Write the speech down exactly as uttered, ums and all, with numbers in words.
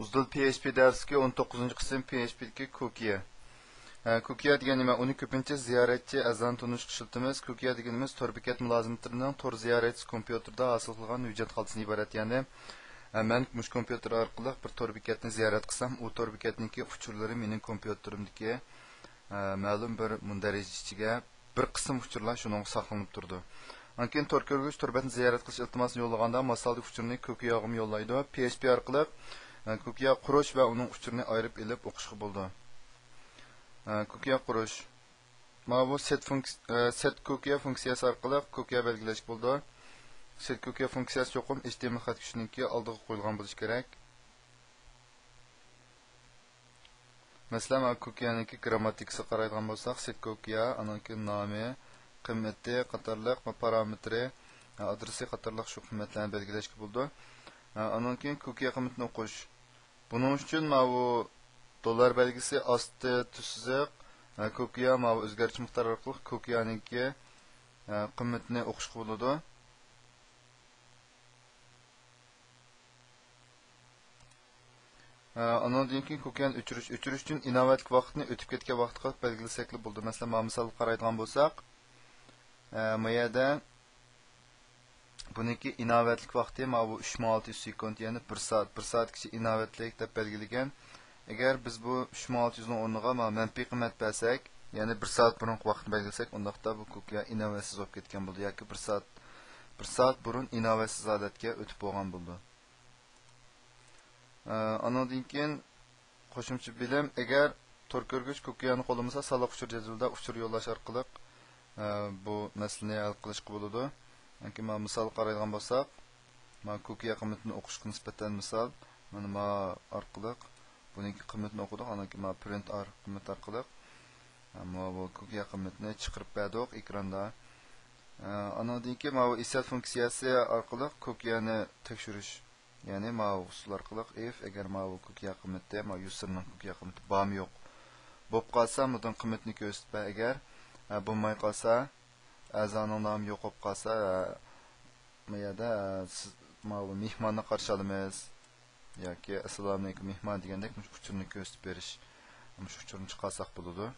ئۇزدۇل پي ئېچ پى دەرسلىكى، ئون توققۇزىنچى قىسىم، پي ئېچ پى دىكى كوكىيە. ھە، كوكىيە دېگەن نېمە؟ ئۇنى كۆپىنچە زىيارەتچى ئەزانى تونۇشقا ئىشلىتىمىز. كوكىيە دېگىنىمىز تور بېكەت مۇلازىمىتىنىڭ تور زىيارەتچىسى كومپيۇتېردا ھاسىل قىلغان ھۆججەت خالتىسىدىن ئىبارەت. يەنى، ھە، مەن مۇشۇ كومپيۇتېر ئارقىلىق بىر تور بېكەتنى زىيارەت قىلسام، ئۇ تور بېكەتنىڭكى ئۇچۇرلىرى مېنىڭ كومپيۇتېرىمدىكى، ھە، مەلۇم بىر مۇندەرىجە ئىچىگە بىر قىسىم ئۇچۇرلار شۇنىڭغا ساقلىنىپ تۇرىدۇ. ئاندىن كېيىن تور كۆرگۈچ تور بەتنى زىيارەت قىلىش ئىلتىماسىنى يوللىغاندا، ماسالدىكى ئۇچۇرنى كوكىياغىمۇ يوللايدۇ. پي ئېچ پى ئارقىلىق، ئە، كوكىيا قۇرۇش ۋە ئۇنىڭ ئۇچۇرىنى ئايرىپ ئېلىپ ئوقۇشقا بولىدۇ. ئە، كوكىيا قۇرۇش. ماۋۇ سېت فۇنكس-، ئە، سېت كوكىيا فۇنكسىيەسى ئارقىلىق كوكىيا بەلگىلەشكە بولىدۇ. سېت كوكىيا فۇنكسىيەسى چوقۇم ئېچ تى ئېم ئېل خەت كۆچۈرۈشنىڭكى ئالدىغا قويۇلغان بولۇشى كېرەك. مەسىلەن، مانا كوكىيانىڭكى گرامماتىكىسىغا قارايدىغان بولساق، سېت كوكىيا، ئانىڭ كېيىن نامى، قىممىتى قاتارلىق ۋە پارامېتىرى، ئادرېسى قاتارلىق شۇ قىممەتلەرنى بەلگىلەشكە بولىدۇ. ئانىڭ كېيىن كوكىيا قىممىتىنى ئوقۇش. بۇنىڭ ئۈچۈن ماۋۇ دوللار بەلگىسى، ئاستى تۈز سىزىق، كوكىيا، ماۋۇ ئۆزگەرتىش مىقدارى ئارقىلىق كوكىيانىڭكى قىممىتىنى ئوقۇشقا بولىدۇ. ئانىڭدىن كېيىن كوكىيانى ئۆچۈرۈش. ئۆچۈرۈش ئۈچۈن ئىناۋەتلىك ۋاقىتنى ئۆتۈپ كەتكەن ۋاقىتقا بەلگىلىسەكلا بولىدۇ. مەسىلەن، مانا مىسالغا قارايدىغان بولساق، ئە، ما يەردە بۇنىڭكى ئىناۋەتلىك ۋاقتى ماۋۇ ئۈچ مىڭ ئالتە يۈز سېكۇنت، يەنى بىر سائەت، بىر سائەتكىچە ئىناۋەتلىك دەپ بەلگىلىگەن. ئەگەر بىز بۇ ئۈچ مىڭ ئالتە يۈزنىڭ ئورنىغا مانا مەنپىي قىممەت بەرسەك، يەنى بىر سائەت بۇرۇنقى ۋاقىتنى بەلگىلىسەك، ئۇنداقتا بۇ كوكىيا ئىناۋەتسىز بولۇپ كەتكەن بولىدۇ ياكى بىر سائەت، بىر سائەت بۇرۇن ئىناۋەتسىز ھالەتكە ئۆتۈپ بولغان بولىدۇ. ئە، ئانىڭدىن كېيىن قوشۇمچە بىلىم. ئەگەر تور كۆرگۈچ كوكىيانى قوللىمىسا، سانلىق ئۇچۇر جەدۋىلىدە ئۇچۇر يوللاش ئارقىلىق، ئە، بۇ مەسىلىنى ھەل قىلىشقا بولىدۇ. يەنى مانا مىسالغا قارايدىغان بولساق، مانا كوكىيا قىممىتىنى ئوقۇشقا نىسبەتەن مىسال، مانا ما ئارقىلىق بۇنىڭكى قىممىتىنى ئوقۇدۇق، ئاندىن كېيىن مانا پرىنت ئار قىممەت ئارقىلىق، ئە، مانا بۇ كوكىيا قىممىتىنى چىقىرىپ بەردۇق ئېكراندا. ئە، ئانىڭدىن كېيىن مانا بۇ ئېسەت فۇنكسىيەسى ئارقىلىق كوكىيانى تەكشۈرۈش. يەنى ماۋۇ ئۇسۇل ئارقىلىق ئىف، ئەگەر ماۋۇ كوكىيا قىممىتى، ماۋۇ يۇزېرنىڭ كوكىيا قىممىتى بارمۇ يوق بولۇپ قالسا، مۇدىن قىممىتىنى كۆرسىتىپ بەر. ئەگەر، ئە، بولماي قالسا، ئەزانىڭ نامى يوق بولۇپ قالسا، ئە، بۇ يەردە، ئە، سىز ماۋۇ مېھماننى قارشى ئالىمىز ياكى ئەسسالامۇئەلەيكۇم مېھمان دېگەندەك مۇشۇ ئۇچۇرنى كۆرسىتىپ بېرىش، مۇشۇ ئۇچۇرنى چىقارساق بولىدۇ.